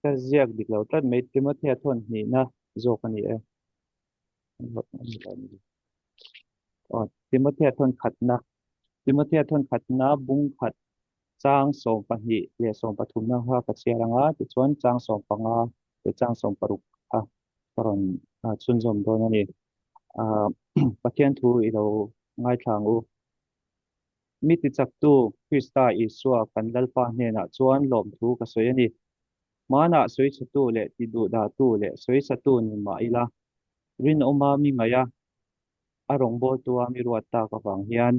Ka ziak dik lo tlat mai Timothea thawn hnihna zawk a ni e. Aw Timothea thawn khatna Timothea thawn khatna bung khat chang 12 leh 13 na kha ka chhiar anga tichuan chang 15 leh chang 16 kha ka rawn chhunzawm dawn a ni. Pathian thu i lo ngaithla ang u. Mi tichaktu Krista Isua kan Lalpa hnenah chuan lawmthu ka sawi a ni. Hmanah sawichhetu leh tiduhdahtu leh sawisatu ni mah ila, rinawma mi ngaih a, a rawngbawltua mi ruat tak avang hian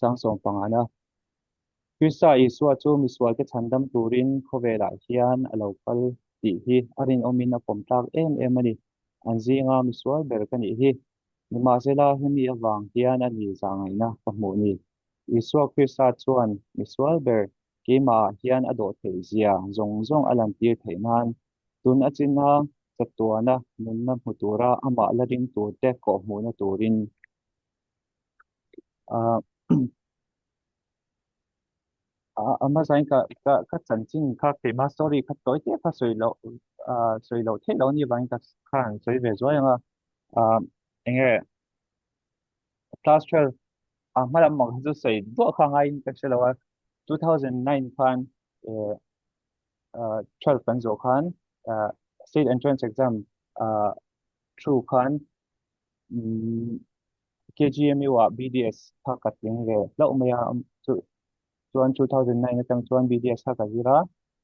chang 15 na. Krista Isua chu misualte chhandam turin khawvelah hian a lo kal tih hi a rinawmin a pawm tlak em em a ni. An zinga misual ber ka nih hi. Nimahsela, hemi avang hian a ni zahngaihna ka hmuh ni. Isua Krista chuan misual ber keimahah hian a dawh theih zia zawng zawng a lantir theih nan, tun a china chatuana nunna hmu tura amah la ring turte kawhhmuhna turin a hmasain ka ka ka chanchin kha keimah story kha tawi te kha sawi loh sawi loh theih loh a nih avangin ka khan sawi ve zuai ang a eng nge class 12 a hma lam ang chu sawi duah kha ngaiin ka hre lo a 2009 khan 12 kan zawh khan state entrance exam through khan KGMU ah BDS kha ka tling ve hlauh mai a chu chuan 2009 atang chuan BDS kha ka zir a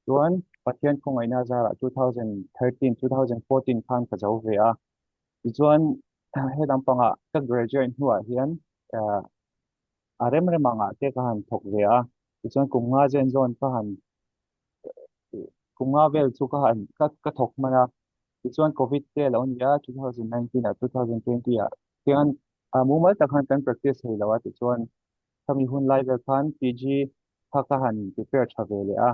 chuan Pathian khawngaihna zarah 2013 2014 khan ka zo ve a tichuan he lampangah ka graduate hnuah hian a rem rem angah te ka han thawk ve a tichuan kum nga zen zawn ka han kum nga vel chu ka han ka ka thawk hman a tichuan covid te a lo ni a 2019 ah 2020 ah tiang a mumal tak khan kan practice thei lo a tichuan khami hun lai vel khan PG kha ka han prepare tha ve leh a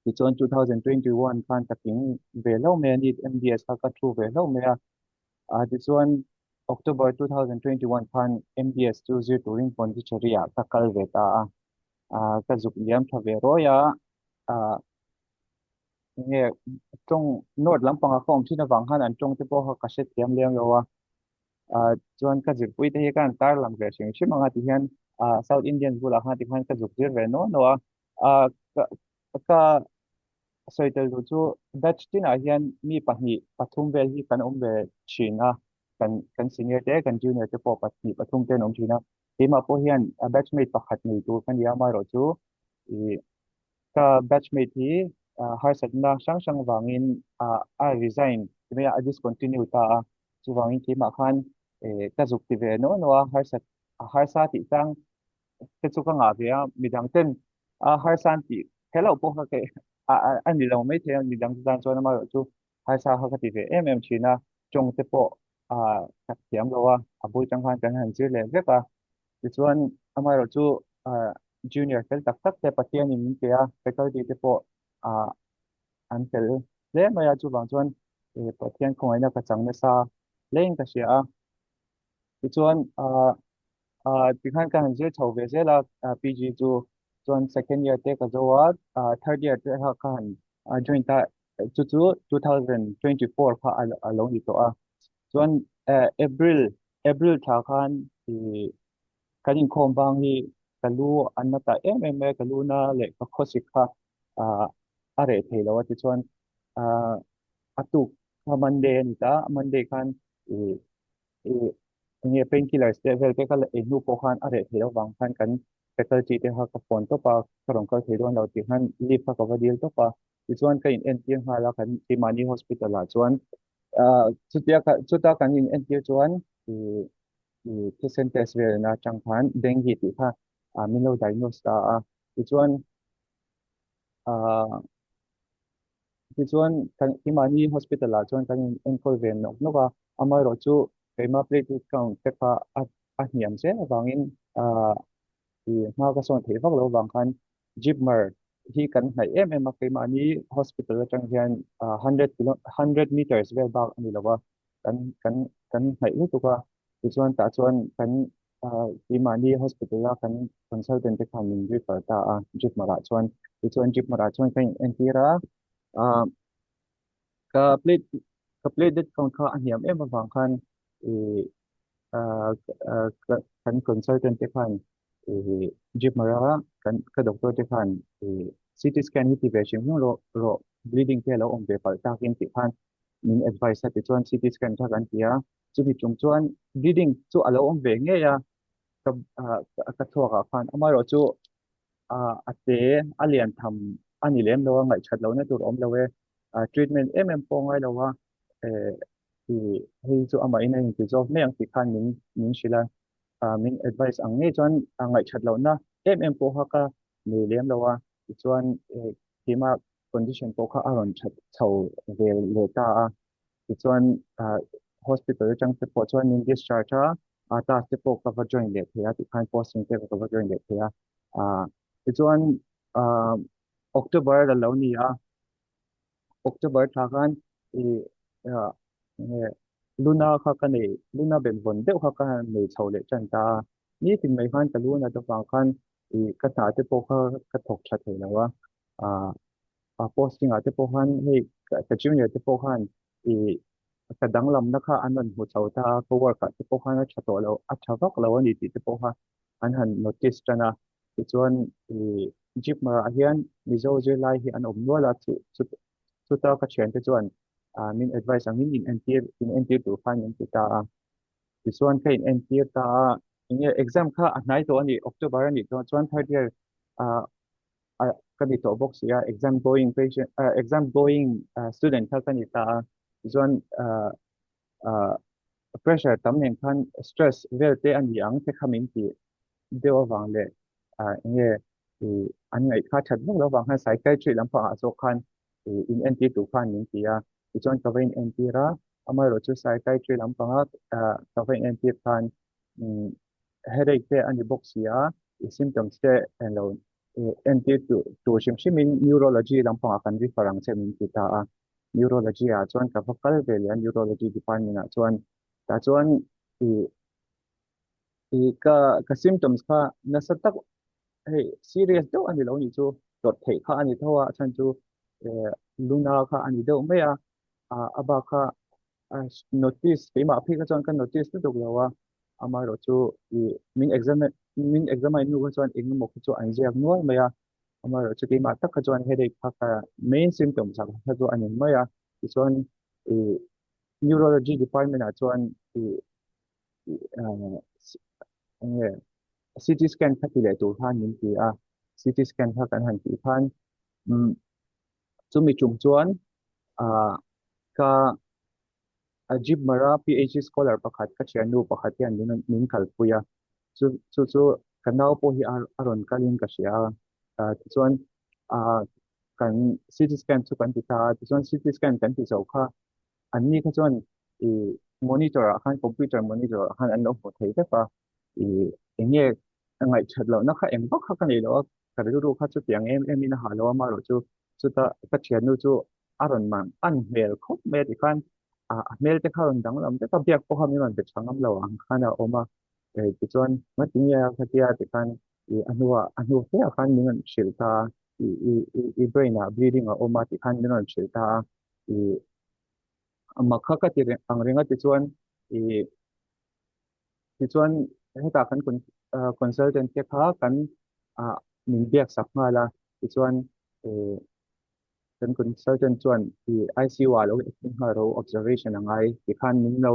tichuan 2021 khan ka tling ve hlauh mai a NEET MDS kha ka thu ve hlauh mai a a tichuan October 2021 khan MDS chu zir turin Pondicherry ah ka kal ve ta a a ka zuk liam tha ve rawi a a nge tawng north lampanga ka awm thin avang khan an tawng te pawh kha ka hrethiam lem lo a a chuan ka zirpui te hi ka han tar lang ve hrim hrim anga ti hian a South Indian bulah khan ti khan ka zuk zir ve nuah nuah a a ka ka sawi tel duh chu batch tinah hian mi pahnih pathum vel hi kan awm ve thin a kan kan senior te kan junior te pawh pahnih pathum te an awm thin a keimah pawh hian a batchmate pakhat nei tur ka ni a amaherawh chu ih ka batchmate hi harsatna hrang hrang vangin a resign mai a a discontinue ta a chuvangin keimah khan ka zuk ti ve nuah nuah a harsat a harsa tih chang te chu ka ngah ve a midang ten a harsa an tih kher loh pawh kha kei a ni lo maithei a midang te tan chuan amaherawh chu harsa kha ka ti ve em em thin a tawng te pawh ka thiam lo a a bul tang khan kan han zir leh vek a tichuan amaherawh chu junior fel tak tak te Pathianin min pe a faculty te pawh an fel hle mai a chuvang chuan Pathian khawngaihna ka chang nasa hlein ka hria a tichuan tikhan ka han zir chho ve zel a PG chu chuan second year te ka zo a third year te kha ka han join ta chu chu 2024 kha a lo ni tawh a chuan April April thla khan kan inkhawm vang hi ka lu an na ta em em mai a ka lu na leh ka khawsik kha a reh thei lo a tichuan a tuk kha Monday a ni ta Monday khan enge painkillers te vel te kha ei hnu pawh khan a reh theih loh vang khan kan faculty te kha ka phone tawp a ka rawn kal thei dawn lo tih khan leave kha ka va dil tawp a tichuan ka in entir nghal a kan keimahni hospital ah chuan chutia chuta kan in entir chuan ih ih thisen test velna atang khan dengue tih kha min lo diagnose ta a tichuan tichuan kan keimahni hospital ah chuan kan in enkawl ve nawk nawk a amaherawh chu keimah platelet count te kha a a hniam zel avangin ih hma ka sawn theih vak loh avang khan Jipmer hi kan hnaih em em a keimahni hospital atang hian 100 kilo 100 meters vel bak a ni lo a kan kan kan hnaih lutuk a tichuan tah chuan kan. Keimahni hospital a kan consultant te khan min refer ta a Jipmar ah chuan tichuan Jipmar ah chuan ka in entir a ah ka plate ka platelet count kha a hniam em avang khan ih ah kan consultant te khan ih Jipmar a kan ka doctor te khan ih CT scan hi ti ve hrim hrim rawh rawh bleeding te a lo awm ve palh takin tih khan min advice a tichuan CT scan kha kan ti a. Chumi chung chuan bleeding chu a lo awm ve ngei a, ka ka thluak ah khan amaherawh chu a te a lian tham a ni lem lo a, ngaihthat lohna tur a awm lo e, treatment em em pawh a ngai lo a, ih hei chu amah in a inti zawk mai ang tih khan min min hrilh a, min advice ang ngei chuan a ngaihthat lohna em em pawh kha ka nei lem lo a, tichuan keimah condition pawh kha a rawn that chho ve leh ta a. Tichuan hospital atang te pawh chuan min discharge a, a class te pawh ka va join leh thei a tikhan posting te ka va join leh thei a. Tichuan October a lo ni a, October thla khan ih luna kha ka nei, luna benvawn deuh kha ka nei chho leh tan ta a. Nitin mai khan ka luna te vang khan ih ka hna te pawh kha ka thawk tha thei lo a. A posting ah te pawh khan hei ka junior te pawh khan ih ka danglamna kha an rawn hmu chho ta a, ka work ah te pawh khan a tha tawh lo a tha vak lo a ni tih te pawh kha an han notice tan a, tichuan ih jeep mar ah hian Mizo zirlai hi an awm nual a chu chu chuta ka thiante chuan ah min advice angin in entir in entir tur khan min ti ta a, tichuan ka in entir ta a, enge exam kha a hnai tawh a ni October a nih tawh chuan third year ah ka ni tawh bawk si a exam going patient exam going student kha ka ni ta a tichuan pressure tam nen khan stress vel te a ni ang te kha min tih deuh avang leh enge an ngaih kha that vak lo avang khan psychiatry lampang ah zawk khan in entir tur khan min ti a tichuan ka va in entir a amaherawhchu psychiatry lampanga ka va in entir khan headache te a ni bawk si a i symptoms te englo entir tur hrim hrimin neurology lampangah kan refer ang che min ti ta a, neurology ah chuan ka va kal ve leh a neurology department ah chuan tah chuan ih ih ka ka symptoms kha nasa tak hei serious deuh a ni lo nih chu tawrh theih kha a ni tho a a chhan chu eh luna kha a ni deuh mai a ah a bak kha notice keimah phei kha chuan ka notice lutuk lo a amaherawh chu ih min examine min examine hnu kha chuan eng emaw kha chu an ziak nual mai a amaherawh chu keimah tak kha chuan headache kha ka main symptoms ah kha chu a ni mai a tichuan ih neurology department ah chuan ih ih eng nge CT scan kha ti leh tur khan min ti a CT scan kha kan han tih khan umm chumi tum chuan ah ka Ajib Mara PhD scholar pakhat ka thiannu pakhat hian min min kalpui a chu chu chu ka nau pawh hi a rawn kalin ka hria a ah tichuan ah kan CT scan chu kan ti ta a tichuan CT scan kan ti zo kha an ni kha chuan ih monitor ah khan computer monitor ah khan an lo hmu thei vek a ih eng nge a ngaihthat lohna kha eng vak kha ka nei lo a ka rilru kha chutiang em em in a hah lo a amaherawh chu chuta ka thiannu chu a rawn man an hmel khawp mai a tikhan ah a hmel te kha a rawn danglam vek a biak pawh kha min rawn be tha ngam lo ang khan a awm a eh tichuan ngatinge a khatia tikhan ih a hnuah a hnu fe ah khan min rawn hrilh ta a ih ih ih i brain ah bleeding a awm a tikhan min rawn hrilh ta a ih a mak kha ka ti reng ang reng a tichuan ih Tichuan hetah kan consultant te kha kan ah min biak sak nghal a, tichuan eh kan consultant chuan ih ICU ah lo admit nghal rawh u observation a ngai tikhan min lo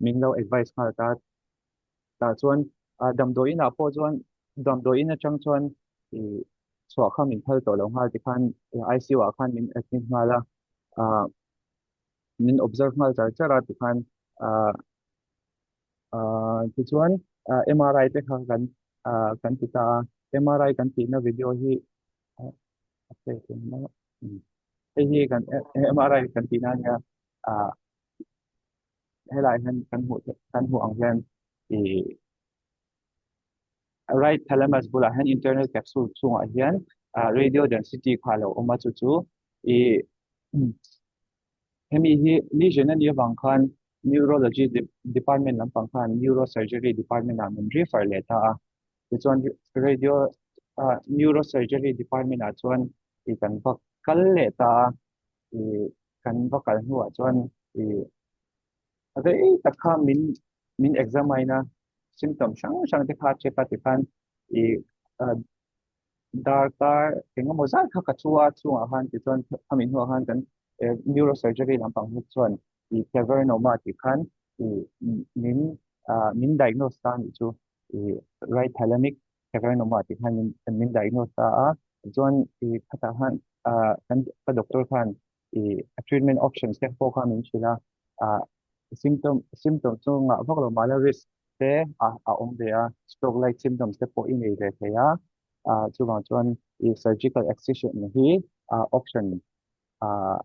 min lo advice nghal ta. Tah chuan ah damdawi inah pawh chuan damdawi in atang chuan ih chhuah kha min phal tawh lo nghal tikhan ICU ah khan min admit nghal a, ah min observe nghal char char a tikhan ah ah tichuan ah M_R_I te kha kan ah kan ti ta a M_R_I kan tihna video hi ah a play thei ang maw hei hi kan M_R_I kan tihna a nia ah helai hian kan hmuh kan hmuh ang hian ih right thalamus bulah hian internal capsule chungah hian ah radio density kha a lo awm a chu chu ih hemi hi lesion a nih avang khan. Neurology Department lampang khan Neurosurgery Department ah min refer leh ta a. Tichuan Radio Neurosurgery Department ah chuan i kan va kal leh ta a. I kan va kal hnuah chuan i rei tak kha min min examine a, symptom hrang hrang te kha check a tikhan i darkar engemaw zat kha ka chu a chungah khan tichuan khami hnuah khan kan neurosurgery lampang hi chuan i cavernoma tih khan i min min diagnose ta anih chu i right thalamic cavernoma tih khan min min diagnose ta a tichuan i khatah khan kan ka doctor khan i a treatment options te pawh kha min hrilh a ah symptom symptom chu ngah vak lo mahla risk te a a awm ve a stroke like symptoms te pawh i nei ve thei a ah chuvang chuan i surgical excision hi ah option ah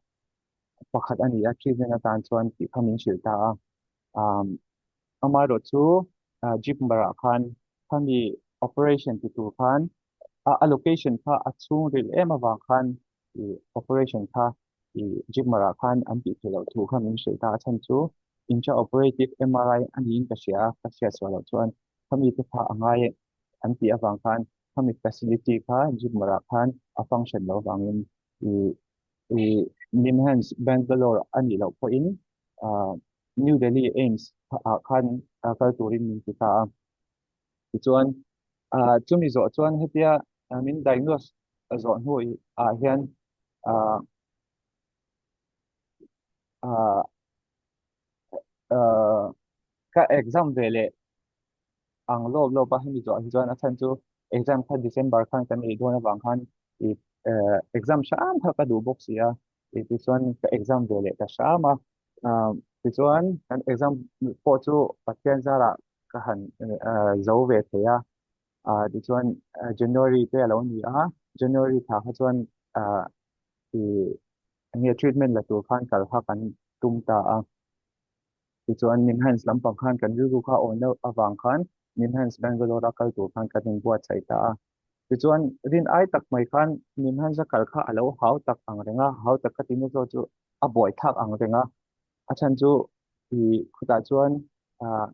pakhat a ni a treatment atan chuan tih kha min hrilh ta a ah amaherawh chu ah Jipmer ah khan khami operation ti tur khan a a location kha a chhungril em avang khan i operation kha i Jipmer ah khan an tih theih loh thu kha min hrilh ta a chhan chu intraoperative MRI a niin ka hria a ka hriat suah loh chuan khami te kha a ngai an tih avang khan khami facility kha Jipmer ah khan a function loh avangin i i Nimhans Bangalore a nih loh pawhin ah New Delhi AIIMS ah khan kal turin min ti ta a tichuan ah chumi zawh chuan hetia min diagnose zawh hnu ah hian ah ah ah ka exam ve leh ang lawp lawp a hemi zawh hi chuan a chhan chu exam kha December khan kan ei dawn avang khan i exam hram kha ka duh bawk si a i tichuan ka exam ve leh ta hram a tichuan kan exam pawh chu Pathian zarah ka han zo ve thei a tichuan January te a lo ni a January thla kha chuan i enge treatment la tur khan kal kha kan tum ta a. Tichuan Nimhans lampang khan kan rilru kha awn deuh avang khan Nimhans Bangalore a kal tur khan kan inbuatsaih ta a. Tichuan rin ai tak mai khan Nimhans a kal kha a lo hau tak ang reng a, hau tak ka tihna zawk chu a buai thlak ang reng a. A chhan chu ih khutah chuan ah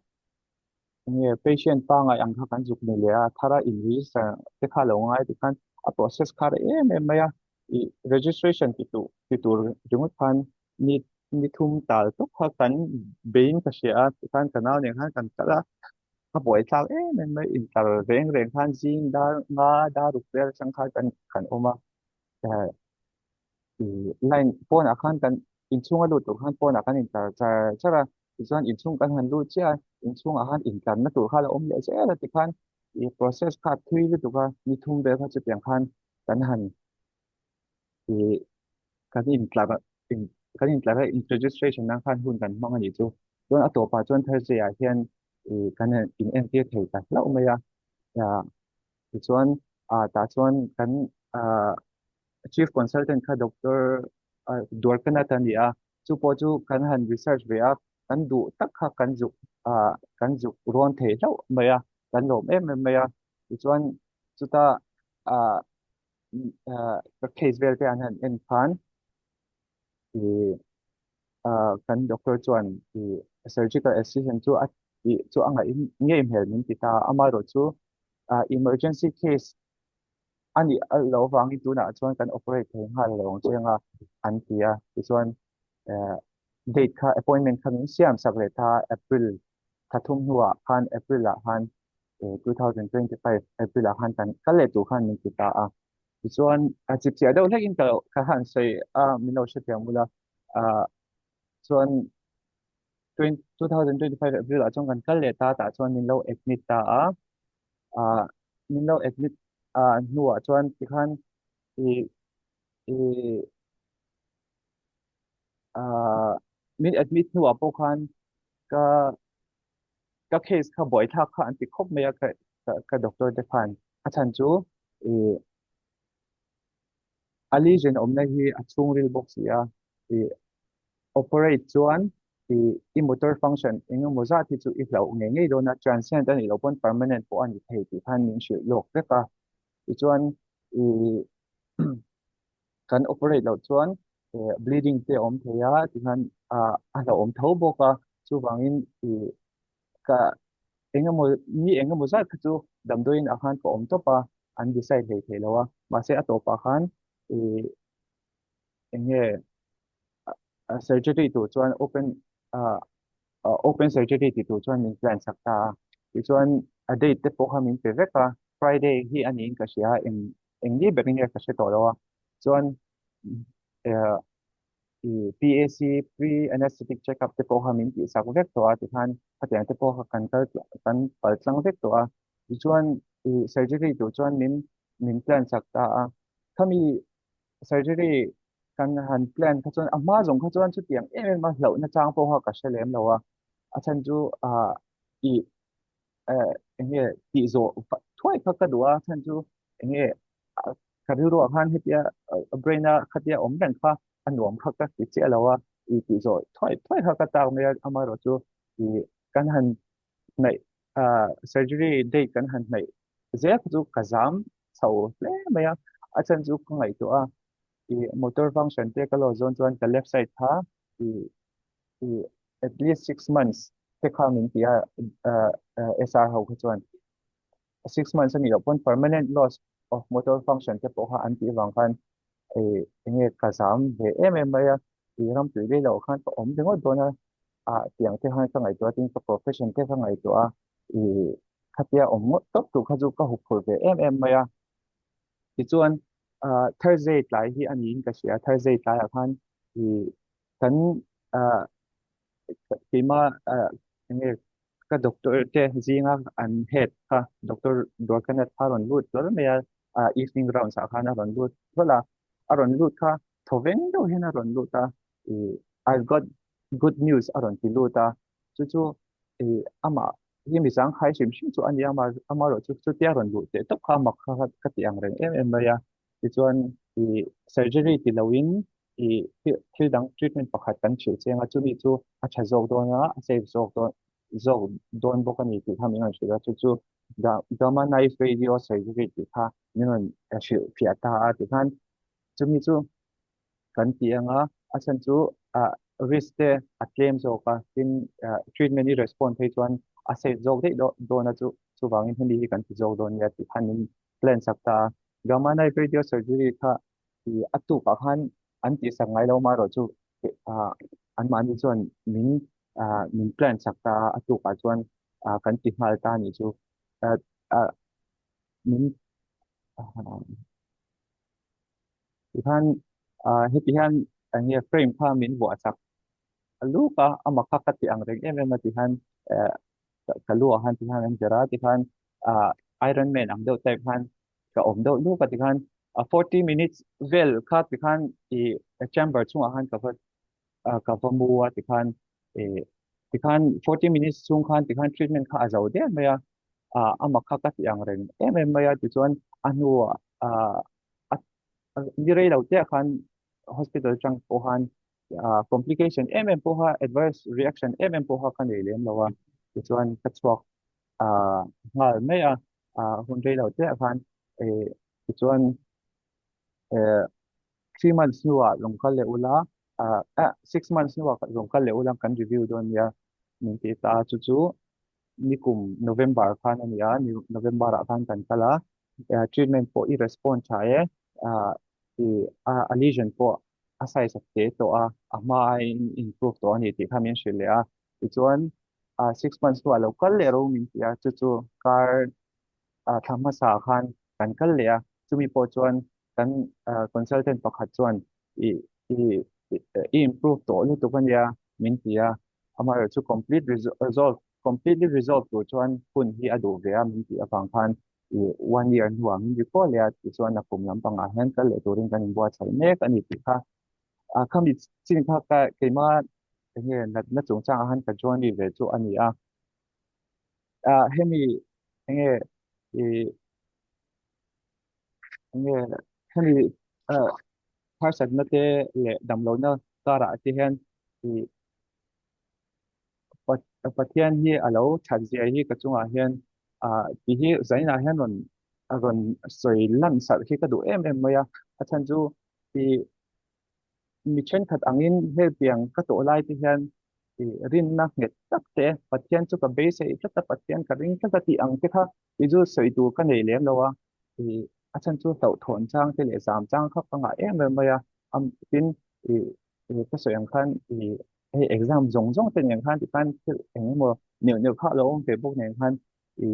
enge patient pangai ang kha kan zuk ni leh a, thara in register te kha a lo ngai tikhan a process kha rei em em mai a. Ih registration ti tur ti tur ringawt khan ni ni thum tal tawp kha kan beiin ka hria a tikhan ka nau nen khan kan kal a a buai thlak em em mai intlar reng reng khan zing dar nga dar ruk vel atang khan kan kan awm a eh ih line pawnah khan kan inchhunga lut tur khan pawnah kan intlar char char a tichuan inchhung kan han lut chiah a inchhungah khan intlarna tur kha a lo awm leh zel a tikhan ih process kha a thui lutuk a ni thum vel kha chutiang khan kan han ih kan intlar in kan intlar a in registration nan khan hun kan hmang a nih chu chuan a tawpah chuan Thursday ah hian ih kan in entir thei ta hlauh mai a ah tichuan ah tah chuan kan ah chief consultant kha doctor ah Dwarkanath a ni a chu pawh chu kan han research ve a kan duh tak kha kan zuk ah kan zuk rawn thei hlauh mai a kan lawm em em mai a tichuan chuta ah ka case vel te an han en khan ih ah kan doctor chuan ih surgical assistant chu a tih chu a ngaih ngei hmel min ti ta a amaherawh chu ah emergency case a nih loh avangin tunah chuan kan operate thei nghal lo ang chiang a an ti a tichuan eh date kha appointment kha min siam sak leh ta April thla thum hnuah khan April ah khan 2025 April ah khan kan kal leh tur khan min ti ta a tichuan a chip chiah deuh hlek in ka ka han sawi a min lo hrethiam bula ah chuan 2025 April ah chuan kan kal leh ta tah chuan min lo admit ta a ah min lo admit ah hnuah chuan tikhan i i ah min admit hnuah pawh khan ka ka case kha buaithlak kha an ti khawp mai a ka ka doctor te khan a chhan chu ih a lesion awmna hi a chhungril bawk si a ih operate chuan ih i motor function eng emaw zat hi chu i hlauh ngei ngei dawn a transient a nih loh pawn permanent pawh a ni thei tih khan min hrilh lawk vek a tichuan ih kan operate loh chuan bleeding te a awm thei a tikhan ah a hlauhawm tho bawk a. Chuvangin i ka engemaw ni engemaw zat kha chu damdawiin ah khan ka awm tawp a, an decide hlei thei lo a. Mahse a tawpah khan i eng nge surgery tur chuan open ah open surgery ti tur chuan min plan sak ta a. Tichuan a date te pawh kha min pe vek a, Friday hi a niin ka hria a, eng eng ni ber in nge ka hre tawh lo a. Chuan i PAC pre anesthetic check up te pawh kha min tih sak vek tawh a, tikhan khatiang te pawh kha kan kal kan kal tlang vek tawh a. Tichuan i surgery tur chuan min min plan sak ta a. Khami surgery kan han plan kha chuan a hma zawng kha chuan chutiang em em a hlauhna chang pawh kha ka hre lem lo a, a chhan chu ah i eh eng nge tih zawh thuai kha ka duh a, a chhan chu eng nge ka rilruah khan hetia brain a khatia awm reng kha a nuam kha ka ti chiah lo a, i tih zawh thuai thuai kha ka tak mai a, amaherawhchu i kan han hnaih ah surgery date kan han hnaih zel kha chu ka zam chho hle mai a, a chhan chu ka ngaihtuah a, i motor function te ka lo zawn chuan ka left side kha i i at least 6 months te kha min ti a SR ho kha chuan 6 months a nih loh pawn permanent loss of motor function te pawh kha an tih vang khan i enge ka zam ve em em mai a, i ram tui lei loh khan ka awm ringawt dawn a, ah tiang te khan ka ngaihtuah a, tin ka profession te ka ngaihtuah a, i khatia awm ngawt tawp tur kha chu ka huphurh ve em em mai a. Tichuan ah Thursday tlai hi a niin ka hria, Thursday tlaiah khan i kan ah keimah ah enge ka doctor te zinga an head kha Doctor Dwarkanath kha a rawn lut hlawl mai a, ah evening rounds ah khan a rawn lut hlawl a, a rawn lut kha thawveng deuh hian a rawn lut a, ih I've got good news a rawn ti lut a, chu chu ih amah hi mi zangkhai hrim hrim chu a ni a, amaherawh chu chutia rawn luh teh tawp kha a mak kha ka ti ang reng em em mai a, tichuan ih surgery ti loin ih thil dang treatment pakhat kan hrilh chiang a, chumi chu a tha zawk dawn a, a safe zawk dawn zawk dawn bawk a ni tih kha min rawn hrilh a, chu chu gamma knife radio surgery tih kha min rawn hrilh fiah ta a tikhan chumi chu kan ti ang a, a chhan chu ah risk te a tlem zawk a, tin ah treatment i respond phei chuan a safe zawk daih dawn a chu chuvangin hemi hi kan ti zawk dawn nia tih khan min plan sak ta a. Gamma knife radio surgery kha ih a tukah khan an tihsak ngai lo amaherawh chu ah anmahni chuan min ah min plan sak ta a, a tukah chuan ah kan ti nghal ta a nih chu. Ah ah min Tikhan ah heti hian eng nge frame kha min vuah chak a luk a, amah kha ka ti ang reng em em a tikhan eh ka lu ah khan tikhan an zir a tikhan ah Iron Man ang deuh type khan ka awm deuh luk a tikhan a 40 minutes vel kha tikhan ih chamber chungah khan ka va ka va mu a tikhan eh tikhan 40 minutes chhung khan tikhan treatment kha a zo der mai a, ah amah kha ka ti ang reng em em mai a tichuan a hnuah ah a ni rei lo te ah khan hospital atang pawh khan ah complication em em pawh kha adverse reaction em em pawh kha ka nei lem lo a tichuan ka chhuak ah nghal mai a, ah hun rei lo te ah khan eh tichuan eh 3 months hnuah rawn kal leh ula ah ah 6 months hnuah rawn kal leh ula kan review dawn nia min ti ta a chu chu nikum November khan a ni a, November ah khan kan kal a, treatment pawh i respond tha e, ah i a lesion pawh a size a te tawh a, a hma aiin improve tawh a ni tih kha min hrilh leh a, tichuan ah 6 months hnuah lo kal leh ro min ti a, chu chu kar ah thla hmasa khan kan kal leh a, chumi pawh chuan kan consultant pakhat chuan i i i improve tawh lutuk a nia min ti a, amaherawhchu complete resolve completely resolve tur chuan hun hi a duh ve a min tih avang khan i 1 year hnuah min recall leh a tichuan a kum lampangah hian kal leh turin kan inbuatsaih mek a ni tih kha a khami chin kha ka keimah enge natna chungchangah khan ka journey ve chu a ni a, ah hemi enge i enge hemi ah harsatna te leh damlohna karah te hian i Pathian hi a lo that zia hi ka chungah hian ah tih hi zainah hian rawn rawn sawi lan sarh hi ka duh em em mai a, a chhan chu ih mi thenkhat angin hetiang ka tawh lai te hian. I rinna nghet tak te, Pathian chu ka beisei tlat a, Pathian ka ring tlat a tih ang te kha i zu sawi tur ka nei lem lo a. I a chhan chu hlauhthawn chang te leh zam chang kha ka ngah em em mai a. Tin, i ka sawi ang khan i hei exam zawng zawng te nen khan tikhan thil eng emaw neuh neuh kha a lo awm ve bawk nen khan i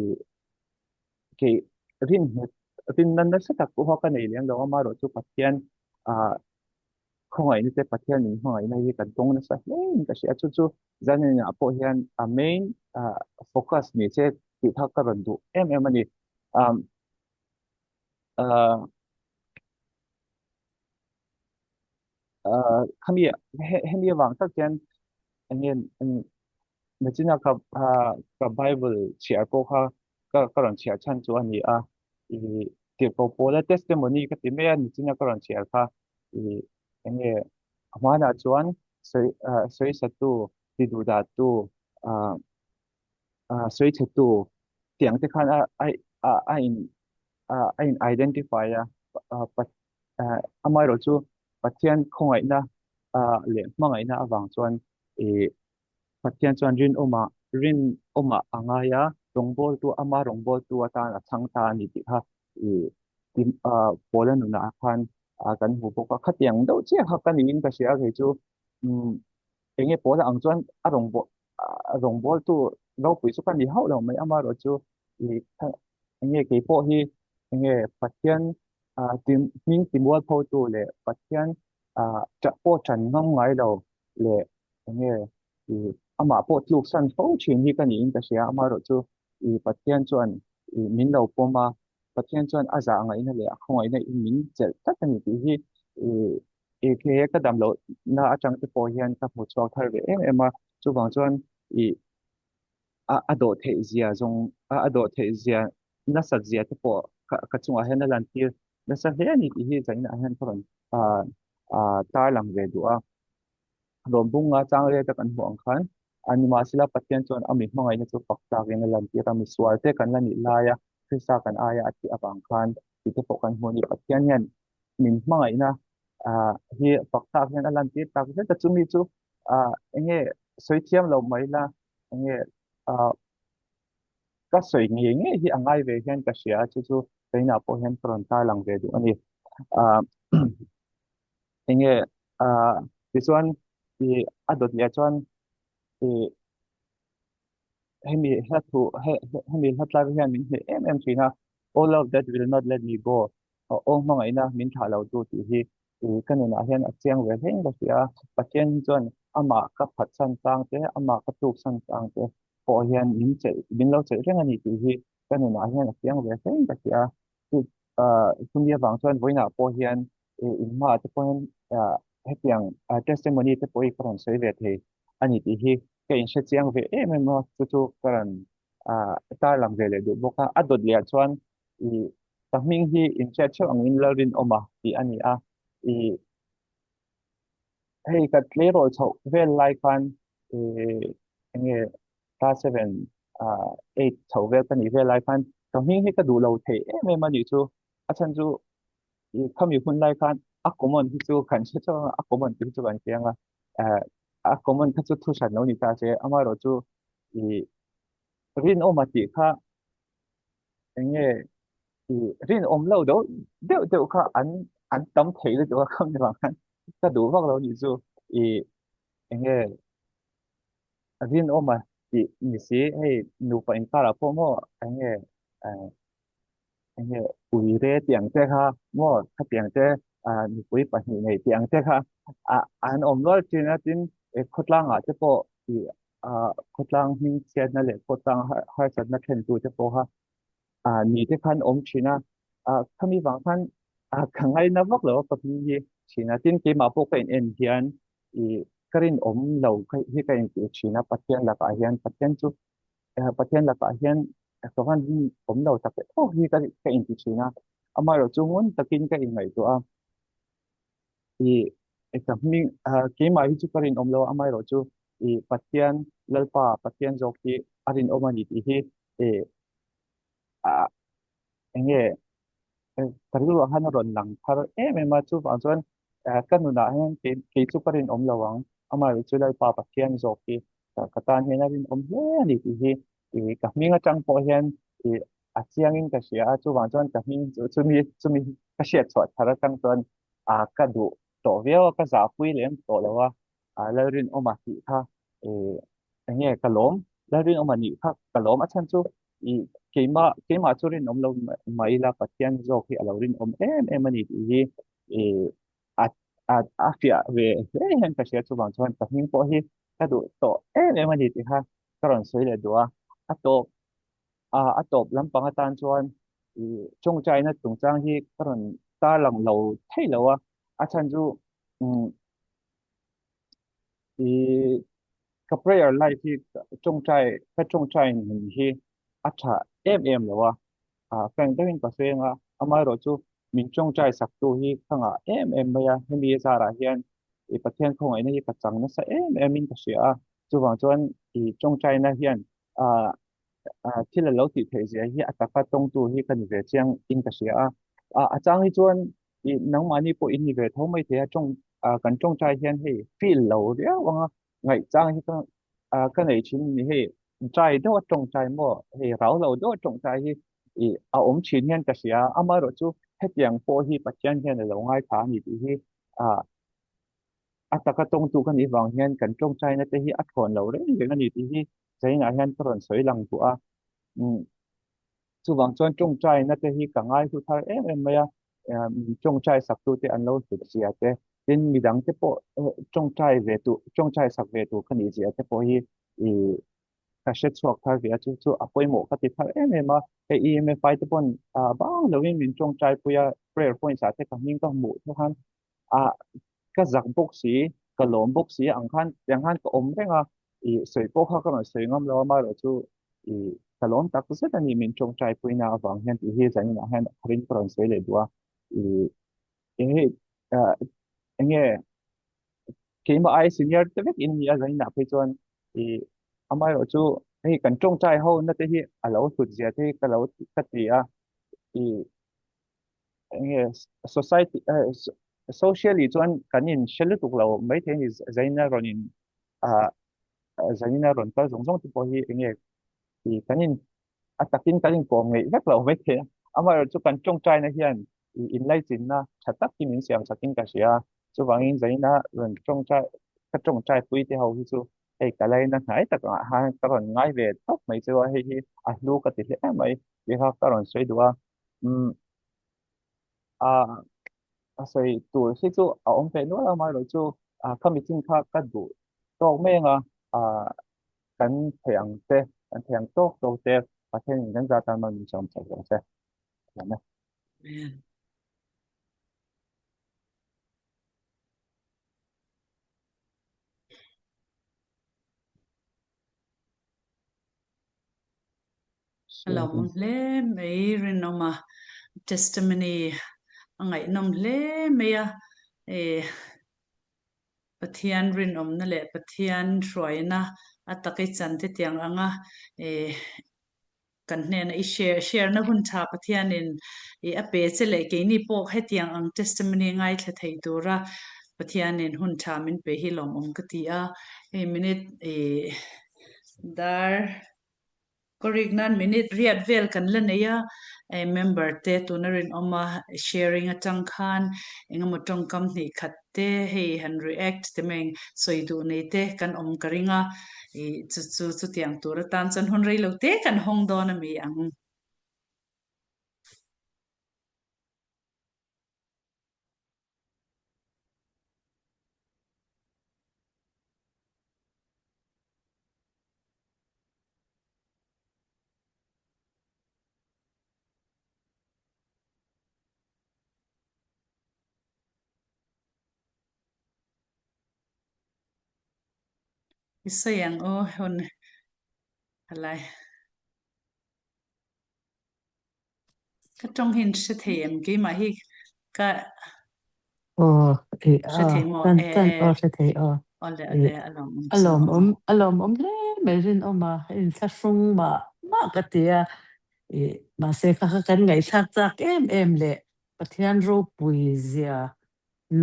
kei rin nghet rinna nasa tak pawh ka nei lem lo a, amaherawhchu Pathian ah khawngaihna te Pathian min hmangaihna hi kan tawng nasa hle in ka hria. Chu chu zanin ah pawh hian a main focus ni che tih kha ka rawn duh em em a ni. Um uh, uh, khami hemi avang tak hian enge nachina ka ka Bible chhiar pawh kha ka ka rawn chhiar chhan chu a ni a. I tirhkoh pawla testimony ka ti mai a nichina ka rawn chhiar kha i enge a hmanah chuan sawi sawisatu ti duhdahtu sawichhetu tiang te khan a a a in a in identify a amaherawhchu chu Pathian khawngaihna leh hmangaihna avang chuan i Pathian chuan rinawma rinawma a ngai a, rawngbawltu ama rawngbawltu atan a chhang ta a ni tih kha ih Paula nunah khan kan hmu bawk a. Khatiang deuh chiah kha ka niin ka hria kei chu umm eng nge Paula ang chuan a rawngbawlh rawngbawltu ropui chu ka ni hauh lo mai amaherawhchu ih eng nge kei pawh hi eng nge Pathian hming timualphotu leh Pathian pawh ṭan ngam ngai lo leh enge i amah pawh tluk san fo thin hi ka niin ka hria amaherawh chu i Pathian chuan i min lo pawm a Pathian chuan a zah ngaihna leh a khawngaihna in min chelh tlat a ni tih hi i i he ka dam loh na atang te pawh hian ka hmu chhuak thar ve em em a chuvang chuan i a a dawh theih zia zawng a a dawh theih zia nasat zia te pawh ka ka chungah hian a lan tir nasa hle a ni tih hi zainah hian ka rawn ah tarlang ve duh a. Rawmbunga chang reta kan hmuh ang khan a nimahsela Pathian chuan a mi hmangaihna chu fak tlakin a lantir a, misual te kan la nih laia Krista kan aia a tih avang khan tih te pawh kan hmu a ni. Pathian hian min hmangaihna hi fak tlak hian a lantir tak zet a, chumi chu eng nge sawi thiam lo mai la, eng nge ka sawi ngei ngei hi a ngai ve hian ka hria a, chu chu keimah pawh hian ka rawn tarlang ve duh a ni. Eng nge ah tichuan ih a dawt leh chuan ih hemi hla thu hemi hla tlak hian min hneh em em thin a all love that will not let me go aw hmangaihna min thlah lo tu tih hi ih ka nunah hian a chiang ve hleng ka hria a Pathian hi chuan amah ka phatsan chang te amah ka tluksan chang te pawh hian min chelh min lo chelh reng a ni tih hi ka nunah hian a chiang ve hleng ka hria a chu chumi avang chuan vawiinah pawh hian in hmaah te pawh hian hetiang testimony te pawh hi ka rawn sawi ve thei a ni tih hi ka inhre chiang ve em em a, chu chu ka rawn tarlang ve leh duh bawk a. A dawt leh ah chuan ih ka hming hi inhriat theuh angin Lalrinawma tih a ni a, ih hei ka tleirawl chhoh vel lai khan ih eng nge class 7 8 chho vel ka nih vel lai khan ka hming hi ka duh lo thei em em a nih chu a chhan chu khami hun lai khan a common hi chu kan hre chauh a a common tih hi chu kan hria anga a common kha chu thu hran lo ni ta se amaherawh chu i rinawma tih kha eng nge i rinawm lo deuh deuh deuh kha an an tam thei lutuk a khami vang khan ka duh vak lo nih chu i eng nge rinawma tih ni si hei nupa inkarah pawh maw eng nge eng nge uire tih ang te kha maw khatiang te nupui pahnih nei tih ang te kha an awm nual thin a tin khawtlangah te pawh ih khawtlang hming chhiatna leh khawtlang harsatna thlentu te pawh kha ni te khan awm thin a khami vang khan ka ngaina vak lo a ka hming hi thin a tin keimah pawh ka in en hian ih ka rinawm lo hi ka intih thin a Pathian lakah hian Pathian chu Pathian lakah hian ka van rinawm lo tak tawk hi ka ka inti thin a amaherawh chu ngun takin ka inngaihtuah a ih ka hming keimah hi chu ka rinawm lo a amaherawh chu ih Pathian Lalpa Pathian zawk hi a rinawm a ni tih hi ih ah eng nge ka rilruah khan a rawn lang thar em em a chuvang chuan ka nunah hian kei kei chu ka rinawm lo ang amaherawh chu Lalpa Pathian zawk hi. Ka tan hian a rinawm hle a ni tih hi ih ka hming atang pawh hian ih a chiangin ka hria a, chuvang chuan ka hming chu chumi chumi ka hriat chhuah thar atang chuan ah ka duh tawh viau a, ka zahpui lem tawh lo a, ah Lalrinawma tih kha ih eng nge ka lawm, Lalrinawma nih kha ka lawm a chhan chu ih keimah keimah chu rinawm lo mah ila Pathian zawk hi a lo rinawm em em a ni tih hi ih a a a fiah ve hle hian ka hria chuvang chuan ka hming pawh hi ka duh tawh em em a ni tih kha ka rawn sawi leh duh a, a tawp a a tawp lampang atan chuan ih tawngtaina chungchang hi ka rawn tarlang lo thei lo a, a chhan chu umm ih ka prayer life hi tawngtai ka tawngtai nun hi a tha em em lo a. ah frank deuhin ka hreng a, amaherawhchu min tawngtai saktu hi ka ngah em em mai a, hemi zarah hian ih Pathian khawngaihna hi ka chang nasa em em in ka hria a, chuvang chuan ih tawngtaina hian ah ah thil a lo tih theih zia hi a taka tawngtu hi ka ni ve chiang in ka hria a, ah a chang hi chuan ih nangmahni pawh in ni ve tho mai thei a, tawng ah kan tawngtai hian hei feel lo riau anga ngaihchang hi ka ah ka nei thin ni hei trai deuh a tawngtai maw hei rau lo deuh a tawngtai hi ih a awm thin hian ka hria amaherawh chu hetiang pawh hi Pathian hian a lo ngaithla a ni tih hi ah a taka tawngtu ka nih vang hian kan tawngtaina te hi a thawn lo reng reng a ni tih hi zainah hian ka rawn sawi lang duh a umm Chuvang chuan tawngtaina te hi ka ngai hlu thar em em mai a, min tawngtai saktu te an lo hlut zia te, tin midang te pawh tawngtai ve tur, tawngtai sak ve tur ka nih zia te pawh hi ih ka hre chhuak thar ve a, chu chu a pawimawh ka ti thar em em a, hei EMFI te pawn bang lovin min tawngtai pui a, prayer points ah te ka hming ka hmuh te khan ah ka zak bawk si, ka lawm bawk si ang khan tiang khan ka awm reng a, ih sawi pawh kha ka rawn sawi ngam lo a, amaherawh chu ih ka lawm tak zet a ni min tawngtai puina avang hian tih hi zaninah hian a tharin ka rawn sawi leh duh a, ih hei ah eng nge keimah ai senior te vek in ni a zaninah phei chuan ih amaherawh chu hei kan tawngtai ho na te hi a lo hlut zia te hi ka lo ka ti a, ih eng nge society socially chuan kan in hre lutuk lo maithei a ni zaina rawn in ah zaina rawn kal zawng zawng te pawh hi eng nge ih kan in a takin kan in kawm ngeih vek lo maithei a amaherawhchu chu kan tawngtaina hian ih inlaichinna tha tak hi min siam chak in ka hria a chuvangin zaina rawn tawngtai ka tawngtai pui te ho hi chu hei ka laina hnai tak ah khan ka rawn ngai ve tawp mai chu a hei hi a hlu ka ti hle mai tih kha ka rawn sawi duh a. Umm a a sawi tur hi chu a awm ve nual a amaherawhchu a khami chin kha ka duh tawk mai anga a kan thei ang te kan thei ang tawk tawk te Pathianin kan zat tan min sawm chak rawh se. Amen. Amen. A lawmawm hle mai rinawma testimony a ngaihnawm hle mai a, eh Pathian rinawmna leh Pathian hruaina a tak i chan te tiang anga eh kan hnena i share share na hun tha Pathianin ih a pe che leh keini pawh hetiang ang testimony ngaithla thei tura Pathianin hun tha min pe hi lawmawm ka ti a, hei minute ih dar Ka rik nan minute riat vel kan la nei a, member te tuna rinawm a sharing atang khan engemaw tawngkam hnih khat te hei han react te mai sawi duh nei te kan awm ka ring a, ih chu chu chutiang tur atan chuan hun rei lo te kan hawng dawn a mi ang. I sawi ang aw hun a lai. Ka tawng hi in hre thei em keimah hi ka Aw eh hre a thei maw tan eh tan eh aw hre thei aw awle eh awle a lawmawm a chu lawmawm a lawmawm hle mai rinawm a inthlahrung mah mah ka ti a ih mahse kha kha kan ngaihthlak chak em em leh Pathian ropui zia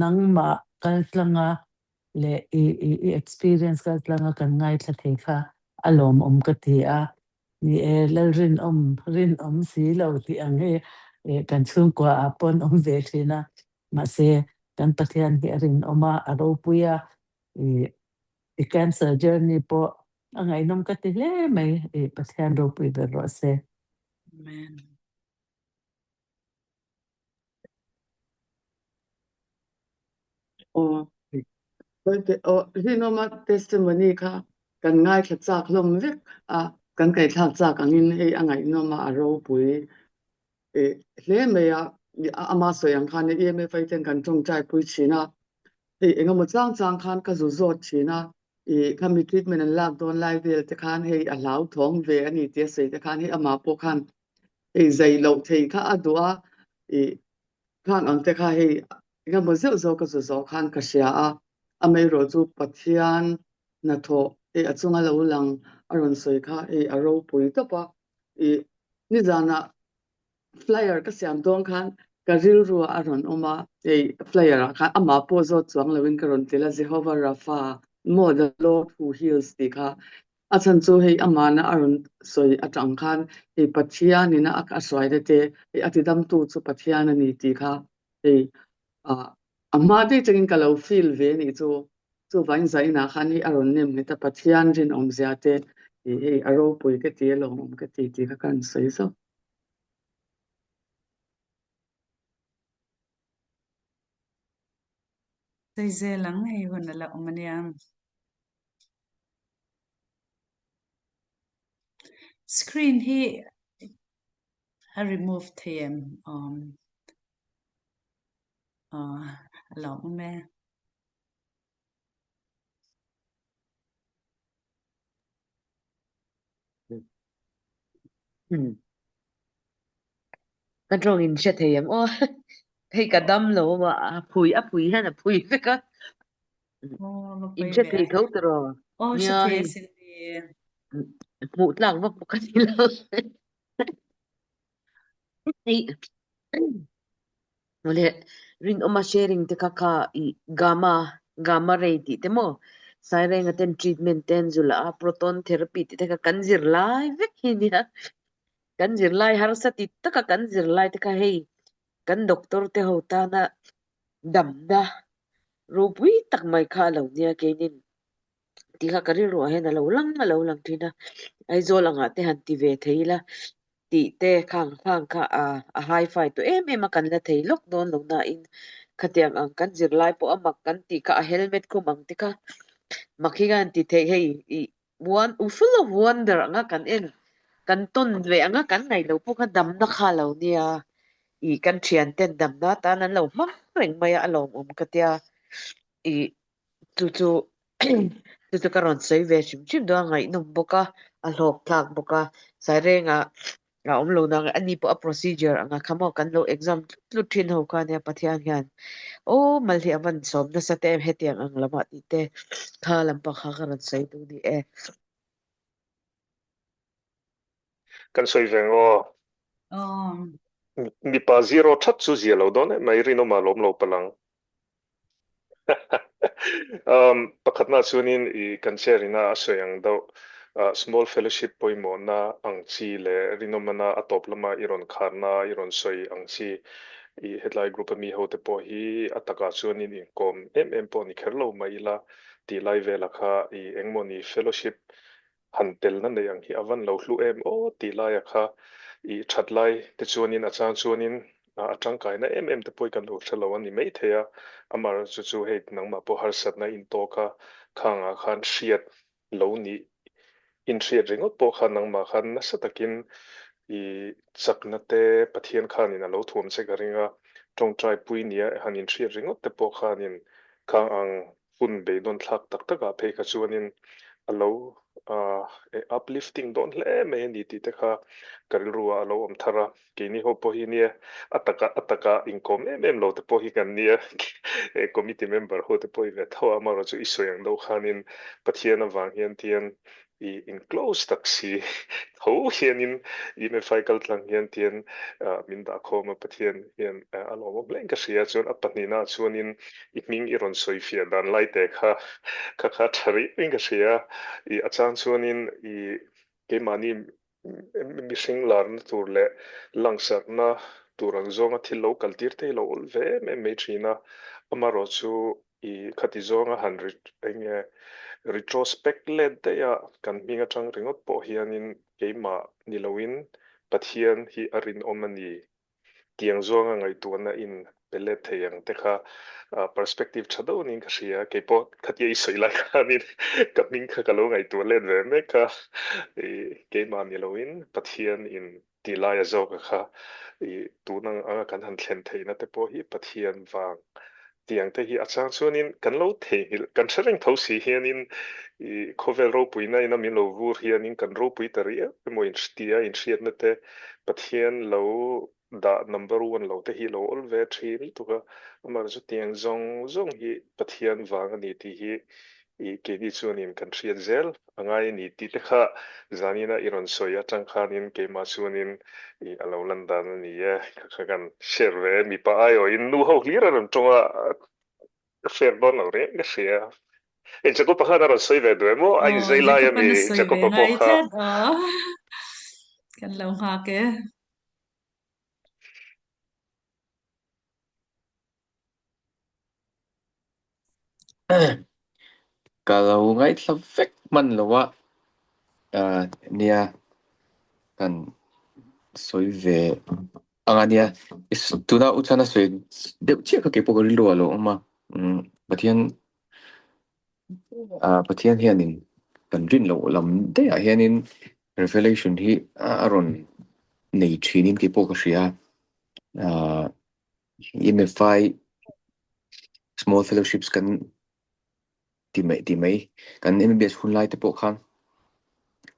nangmah kaltlanga leh i i i experience kal tlanga kan ngaithla thei kha a lawmawm ka ti a. Ni e, Lalrinawm, rinawm si lo tih ang hi kan chhungkua ah pawn awm ve thin a, mahse kan Pathian hi a rinawm a, a ropui a, i i cancer journey pawh a ngaihnawm ka ti hle mai, i Pathian ropui ber rawh se. Amen. Aw, aw, rinawma testimony kha kan ngaithla chak hlawm vek a, kan kaithlak chak angin hei a ngaihnawm a, a ropui hle mai a, ama sawi ang khan EMFI ten kan tawngtai pui thin a, hei engemaw chang chang khan ka zu zawt thin a, ih khami treatment an lak dawn lai vel te khan hei a hlauthawng ve a ni tih a sawi te khan hei amah pawh khan hei zai loh thei kha a duh a, ih khang ang te kha hei engemaw zeuh zawk ka zu zawh khan ka hria a, amaherawh chu Pathian hnathawh hei a chunga lo lang a rawn sawi kha hei a ropui tawp a, ih nizanah flyer ka siam dawn khan ka rilru ah a rawn awm a, hei flyer ah khan amah pawh zawt chuang loin ka rawn tel a, Jehovah Rapha maw the Lord who heals tih kha A chhan chu hei amahna a rawn sawi atang khan hei Pathian ina a a hruai te te hei a tidamtu chu Pathian a ni tih kha hei ah a hma daih changin ka lo feel ve a nih chu. Chuvangin zainah khan hei a rawn nem nghet a Pathian rinawmzia te tih hei a ropui ka ti a lawmawm ka ti tih kha ka rawn sawi zawk. Sawi zel ang hei hun a la awm a nia. Screen hi a remove thei em? Um, uh, a lo awm e. Hmm. Ka drawng in hre thei em aw. Hei ka dam lo a, a phui a phui hian a phui vek a. Aw, va In pawi hre ve thei a. tho tiraw? Aw, hre Nia thei hei asin ni. hmuh tlak vak bawk a ni lo. Hei mawle rinawma sharing te kha kha i gamma gamma ray tih te maw Sairenga ten treatment te an zul a proton therapy tih te kha kan zir lai vek hi nia. Kan zir lai harsa ti taka kan zir lai te kha hei kan doctor te ho tana damna ropui tak mai kha a lo nia keinin tih kha ka rilruah hian a lo lang a lo lang thin a, Aizawl angah te han ti ve thei ila tih te khang khang kha a a hi fi tawh em em a kan la thei lawk dawn lo nain khatiang ang kan zirlai pawh a mak kan tih kha a helmet khum ang te kha mak hi khan ti theih hei ih One full of wonder anga kan en kan tawn ve anga kan ngaih loh pawh kha damna kha lo nia ih kan thian ten damna atan an lo hmang reng mai a a lawmawm ka tia ih chu chu chu chu ka rawn sawi ve hrim hrim dawn a ngaihnawm bawk a a hlawk thlak bawk a Sairengah a awm lo nang ani pawh a procedure anga kha maw kan lo exam tlut tlut thin ho kha nia Pathian hian aw mal hi a van sawm nasa te em hetiang ang lamah tih te kha lampang kha ka rawn sawi duh ni e. Kan sawi ve ang aw. Aw. Mipa zero that chu zia lo dawn em mai rinawma lawm lo palang. Um, pakhatna chuanin i kan chair ina a sawi ang deuh uh, small fellowship pawimawhna ang chi leh rinawmana a tawp lama i rawn kharna i rawn sawi ang chi i hetlai group a mi ho te pawh hi a takah chuanin inkawm em em pawh ni kher lo mai ila tih lai vela kha i engmawni fellowship Han telna nei ang hi a van lo hlu em aw tih laia kha i that lai te chuanin a chang chuanin a tangkaina em em te pawh kan lo hre lo a ni maithei a, amaherawhchu chu hei nangmah pawh harsatna in tawk a, khangah khan hriat lo nih inhriat ringawt pawh khan nangmah khan nasa takin i chakna te Pathian khanin a lo thuam che ka ring a, tawngtai pui nia han inhriat ringawt te pawh khanin khang ang hun beidawn thlak tak takah phei kha chuanin a lo uplifting dawn hle mai a ni tih te kha ka rilru ah a lo awm thar a, keini ho pawh hi nia a taka a taka inkawm em em lo te pawh hi kan nia committee member ho te pawh hi ve tho a, amaherawhchu i sawi ang deuh khanin Pathian avang hian tian I in close tak si tho hianin MFI kal tlang hian tian min dah khawm a, Pathian hian a lawmawm hle in ka hria. Chuan a pahnihna ah chuanin i hming i rawn sawi fiah dan lai te kha kha kha tha rih in ka hria. I a chang chuanin i keimahni mihring larna tur leh langsarna tur ang zawnga thil lo kal tir te hi lo awlh ve em em mai thin a. Amaherawhchu chu i khati zawnga han eng nge retrospect let daih a kan hming atang ringawt pawh hianin keimah ni loin Pathian hi a rinawm a ni tiang zawnga ngaihtuahna in pe let thei ang te kha perspective tha deuh niin ka hria. Keipawh khatia i sawi lai khanin ka hming kha ka lo ngaihtuah let ve mek a, i keimah ni loin Pathian in Ti laia zawka kha i tun ang anga kan han thlen theihna te pawh hi Pathian vang tiang te hi a chang chuanin kan lo theihnghilh, kan hre reng tho si hianin i khawvel ropuina ina min lo vur hianin kan ropui ta riau emaw in tia inhriatna te Pathian lo dah number one lo te hi lo awl ve thin lutuk a, amaherawhchu chu tiang zawng zawng hi Pathian vang a ni tih hi i keini chuanin kan hriat zel A ngai a ni tih te kha zanina i rawn sawi atang khanin keimah chuanin i a lo lan dan a ni e. Kha kha kan share ve mipa aiawhin nu ho hlir a rawn tawng a, ka share dawn lo reng ka hria. Hei Jacob-a khan a rawn sawi ve duh em aw? A Aw, inzai lai a Jacob-a'n mi a sawi ve Jacob-a pawh ngai kha. tlat aw. Kan lo nghak e. Ka lo ngaithla vek hman lo a, nia kan sawi ve ang a nia. Tuna u chhan a sawi deuh chiah kha keipawh ka rilru ah a lo awm a, Pathian Pathian hianin kan rin loh lam daih ah hianin revelation hi a rawn nei thinin keipawh ka hria a. MFI Small Fellowships kan ti mai ti mai kan MBBS hun lai te pawh khan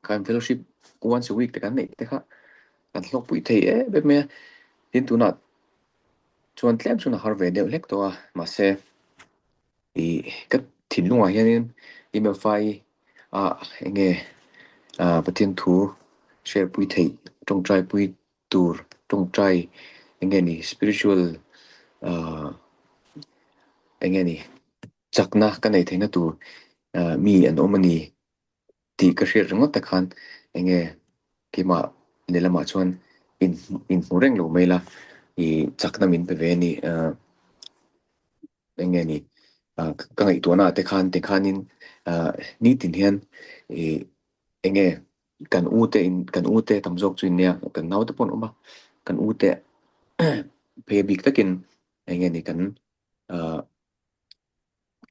kan fellowship once a week te kan neih te kha kan hlawkpui thei em em mai a, tin tunah chuan tlem chuan a har ve deuh hlek tawh a mahse ih ka thinlungah hianin MFI ah eng nge ah Pathian thu share pui theih tawngtai pui tur tawngtai eng nge ni spiritual ah eng nge ni chakna ka neih theihna tur ah mi an awm a ni tih ka hriat ringawt te khan eng nge keimah lehlamah chuan in inhmu reng lo mai la ih chakna min pe ve a ni ah eng nge ni ah ka ngaihtuahna ah te khan tikhanin ah nitin hian ih eng nge Kan u te in kan u te tam zawk chu in nia kan nau te pawh an awm a kan u te phei a bik takin eng nge ni kan ah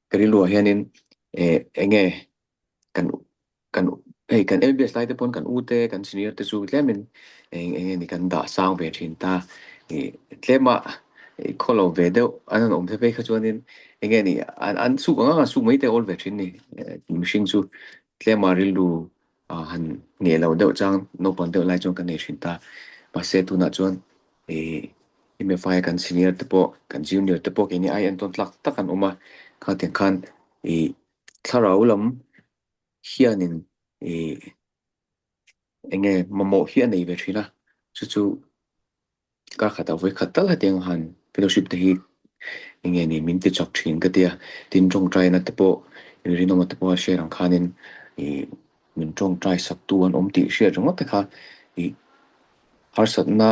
ka rilruah hianin eh eng nge kan kan hei kan L_B_S lai te pawn kan u te kan senior te chu tlemin eng eng nge ni kan dah sang ve thin ta ih tlema ih khaw lo ve deuh an han awm te phei kha chuanin eng nge ni an an suk ang ang an suk mai te a awl ve thin ni mihring chu tlema rilru ah han ngheh loh deuh chang naupang deuh lai chuan ka nei thin ta. Mahse tunah chuan ih MFI kan senior te pawh kan junior te pawh keini ai entawn tlak tak an awm a, khatiang khan ih thlarau lam hianin ih eng nge mamawh hi a nei ve thin a, chu chu Kar khatah vawi khat tal hetiang han fellowship te hi eng nge ni min ti chak thin ka tia. Tin tawngtaina te pawh rinawma te pawh a share ang khanin ih min tawngtai sak tu an awm tih hriat ringawt te kha ih harsatna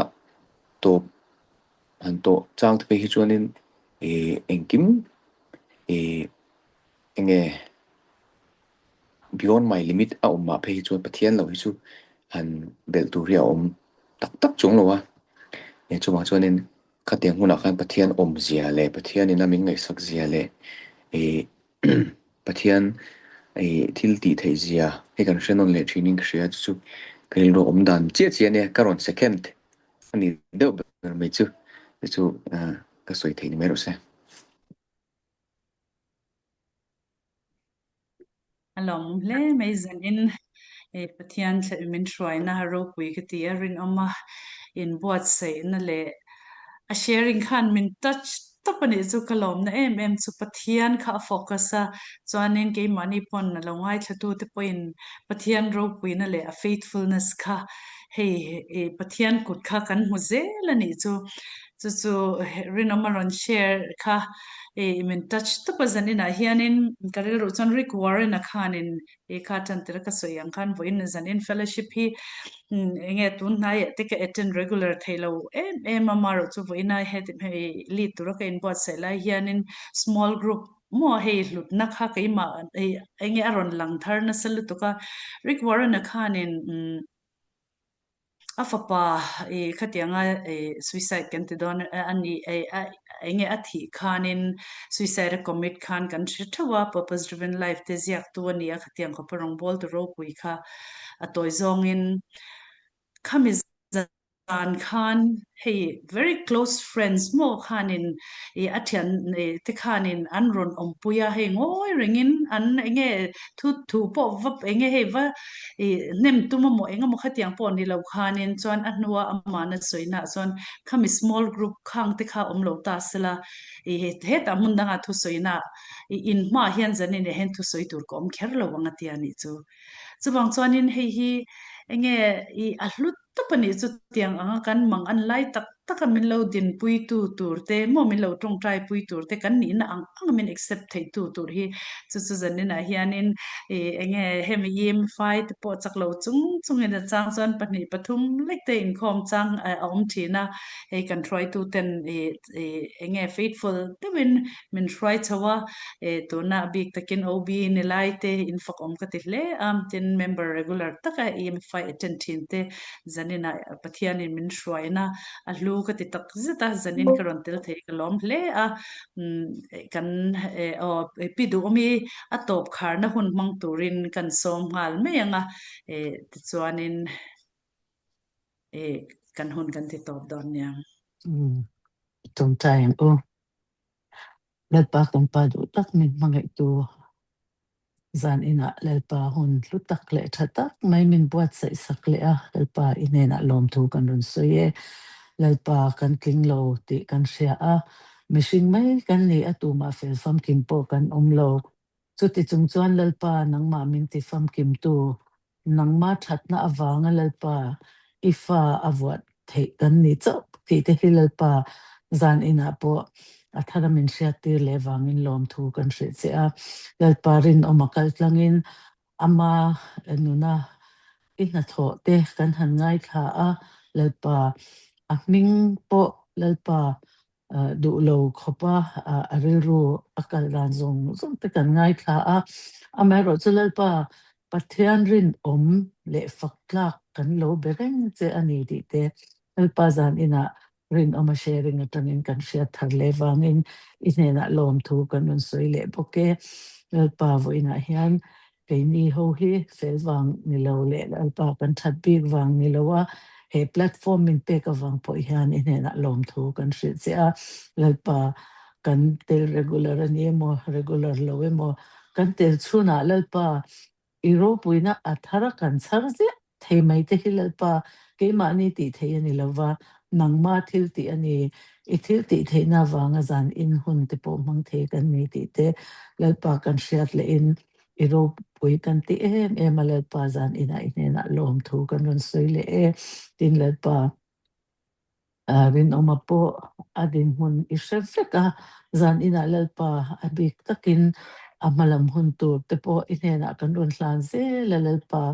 tawp han tawh chang te phei hi chuanin ih engkim ih eng nge Beyond my limit a awm mah phei hi chuan Pathian lo hi chu han belh tur hi a awm tak tak chuang lo a. Eng chuvang chuanin khatiang hunah khan Pathian awmzia leh Pathianin a min ngaihsak zia leh ih Pathian ih thil tih theih zia hi kan hre nawn leh thinin ka hria chu chu ka rilru awm dan chiah chiah ania ka rawn second a ni deuh ber mai chu chu chu ka sawi theih ni mai rawh se. A lawmawm hle mai zanin eh Pathian thleh min hruaina ropui ka ti a rinawm a inbuatsaihna leh a sharing khan min touch. tawp a nih chu ka lawmna em em chu Pathian kha a focus a, chuanin keimahni pawn a lo ngaithlatu te pawhin Pathian ropuina leh a faithfulness kha hei Pathian kut kha kan hmu zel a nih chu. Chu chu rinawm a rawn share kha min touch tawp a zaninah hianin ka rilruh chuan Rick Warren-a khanin I kha ṭantir ka sawi ang khan vawiin zanin fellowship hi enge tun hnaiah te ka attend regular thei lo em em a, amaherawh chu vawiina heti hei lead tura ka inbuatsaih lai hianin small group maw hei hlutna kha keimah hei enge a rawn lang thar nasa lutuk a, Rick Warren-a khanin A fapa i khatianga i suicide kan ti dawn a ni eng nge a thih khanin suicide a commit khan kan hre theuh a, purpose driven life te ziaktu a ni a, khatiang khawpa rawngbâwl tu ropui kha a tawi zawngin khami zan khan hei very close friends maw khanin i a thian te khanin an rawn awmpui a, hei ngawi rengin an eng nge thu thu pawh va eng nge hei va i hnem tum emaw eng emaw khatiang pawh ni lo khanin chuan a hnua amahna sawinaah chuan khami small group khang te kha awm lo ta sela i hetah hmun dangah thusawinaah i inhmaah hian zanin eh hian thusawi tur ka awm kher lo ang a tia nih chu. Chuvang chuanin hei hi eng nge i a hlut tawp a nih chu tiang anga kan mang an lai tak tak a min lo dinpui tu tur te maw min lo tawngtai pui tur te kan nihna ang ang a min accept theih tu tur hi chu chu zaninah hianin ih eng nge hemi im fai te pawh chak lo chung chungin a chang chuan pahnih pathum lek te inkhawm chang a awm thin a hei kan hruaitu ten ih ih eng nge faithful deuhin min hruai chho a ih tuna a bik takin OB ni lai te in fak awm ka ti hle a tin member regular taka EMFI attend thin te zaninah Pathianin min hruaina a hlu ka ti tak zet a zanin ka rawn tel thei ka lawm hle a kan aw pi duhawmi a tawp kharna hun hmang turin kan sawm nghal mai ang a tichuanin kan hun kan ti tawp dawn nia. Tawngtai ang u. Lalpa kan Pa duh tak min hmangaihtu zan inah Lalpa hun hlu tak leh tha tak mai min buatsaih sak leh a, Lalpa i hnenah lawmthu kan rawn sawi e. Lalpa kan tling lo tih kan hria a, mihring mai kan ni a tumah fel famkim pawh kan awm lo. Chuti chung chuan Lalpa nangmah min ti famkimtu Nangmah thatna avanga Lalpa i fa a vuah theih kan ni chauh tih te hi Lalpa zan inah pawh a thara min hriattir leh vangin lawmthu kan hrilh che a. Lalpa rinawm a kal tlangin ama nuna i hnathawh te kan han ngaithla a, Lalpa a hming pawh Lalpa duh lo khawpa a rilru a kal dan zawng zawng te kan ngaithla a. Amaherawh chu Lalpa Pathian rinawm leh fak tlak kan lo be reng che a ni tih te Lalpa zan inah rinawm a sharing atangin kan hriat thar leh vangin i hnenah lawmthu kan rawn sawi leh bawk e. Lalpa vawiinah hian Keini ho hi fel vang ni lo leh Lalpa kan that bik vang ni lo a, he platform min pek avang pawh hian i hnenah lawmthu kan hrilh che a, Lalpa kan tel regular a ni emaw, regular lo emaw, kan tel chhunah Lalpa i ropuina a thar a kan chhar ziah thei mai te hi Lalpa keimahni tih theih a ni lo va, nangma thil tih a ni, i thil tih theihna avanga zan in hun te pawh hmang thei kan ni tih te Lalpa kan hriat lehin i ropui kan ti em em a Lalpa zan inah i hnenah lawmthu kan rawn sawi leh e, tin Lalpa. Rinawma pawh a dinhmun i hre vek a, zan inah Lalpa a bik takin a hmalam hun tur te pawh i hnenah kan rawn hlan zel a, Lalpa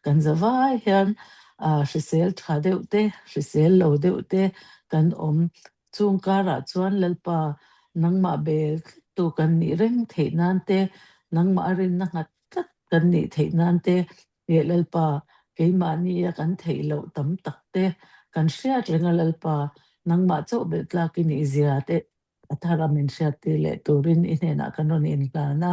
kan za vai hian hrisel tha deuh te, hrisel lo deuh te kan awm. Chung karah chuan Lalpa nangmah bel tlattu kan nih reng theih nan te, nangmah a rinna nghat tlat kan nih theih nan te, Leh Lalpa, keimahni a kan theih loh tam tak te kan hriat reng a Lalpa, nangmah chauh belh tlak i nih zia te a thar a min hriattir leh turin i hnenah kan rawn inhlan a,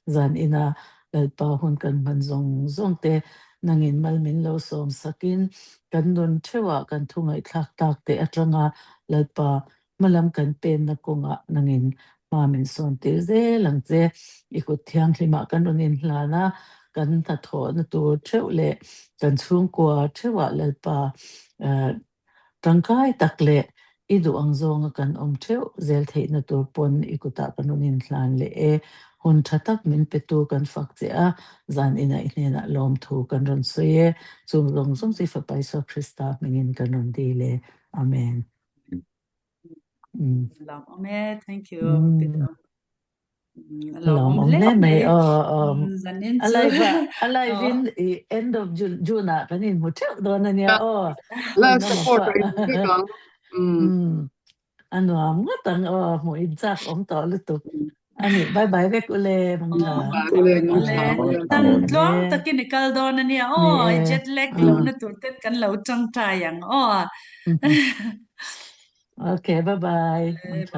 zan ina Lalpa hun kan hman zawng zawng te nangin mal min lo sawm sakin kan nun theuhah kan thu ngaihthlak tak te atanga Lalpa Hmalam kan penna kawngah nangin hma min sawn tir zel ang che. I kut thianghlimah kan rawn inhlan a, kan hnathawhna tur theuh leh kan chhungkua theuhah Lalpa tangkai tak leh I duh ang zawnga kan awm theuh zel theihna tur pawn i kutah kan rawn inhlan leh e. Hun tha tak min petu kan fak che a, zan inah i hnenah lawmthu kan rawn sawi e. Chung zawng zawng chu i Fapa Isua Krista hmingin kan rawn dil e. Amen. Lawmawm e. Thank you. Lawmawm hle mai aw aw. A live a a live in i end of June June ah kan inhmu theuh dawn ania aw. Live support a in vek ang. Umm a nuam ngawt ang aw hmuh in chak awm tawh lutuk ani. Bye bye vek ule mangtha. Tan tluang takin i kal dawn ania aw i jet lag lohna tur ten kan lo tangtai ang aw. Okay bye bye mangtha.